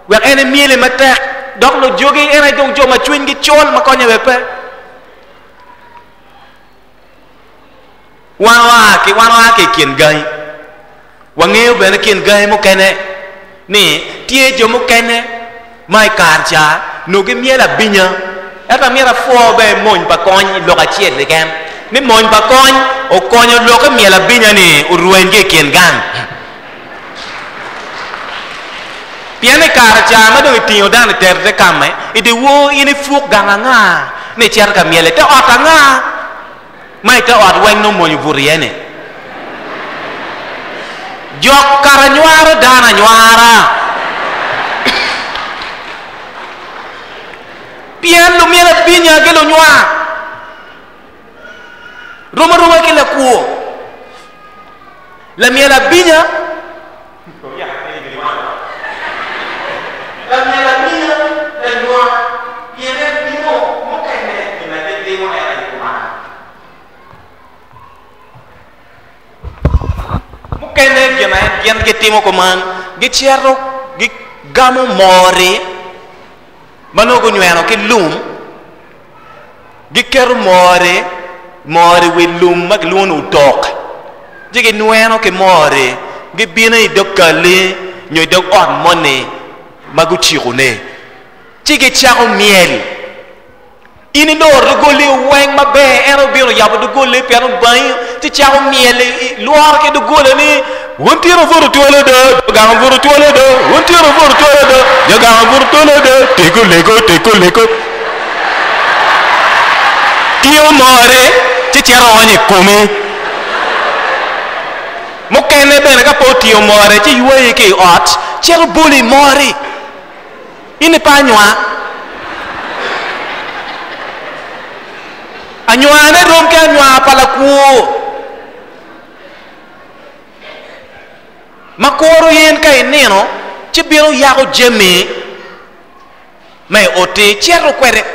Wek en emyeli matek, dok lujogi en aye dong jo ma cwinygi col ma konye bene pe. Wan oa ki wan oa ki i kin gangi. Wangeyo bene kin gangi mukene ni tye jo mukene ma i kare ca nongo gimyelo abinya. Ento amyero apwo bene mony pa kony i lok acel keken ni mony pa kony okonyo lok i myelo abinya ni orweny ki i kin gang. Pien i kare ca ma dong itingo dano itero te kame, i dyewor in ipuk gang anga ni icito ka myel i te ot anga ma i te ot weng nongo mony obuto iye-ni? Jok kara nywaro dano anywara. Pien lumyel abinya ki lunywar rom aroma ki lakwo. Lamyel abinya Lamyel abinya lanywar pien en timo mukene gin ma gitimo en aye kuman. Mukene gin ma gin gitimo kuman gicito gigamo mori ma nongo gunyweno ki lum Giketo mor-ri, mor i wi lum ma gilwongo ni otok, ci ginweno ki mor-ri, gibino i dog kalli nyo i dog ot moni ma gucikone, ci gicako myel. In iloro doggoli weng maber, en obino oyabo doggoli pien obangi, ci cako myel, lworo ki doggola ni, Wun tyen wubuto twolo do, jo gang obuto twolo do, wun tyen wubuto twolo do, jo gang obuto twolo do, tiko leko, tiko leko. Tingo more ci cito oonyo i komi. Mukene bene ka pe otingo more ci ywayi ki i ot cito boli i mori. In ipe anywar. Anywarne rom ki anywar pa lakwo ma kuro in ka inino ci bino yako jami. ma i ot-ti cito kwede.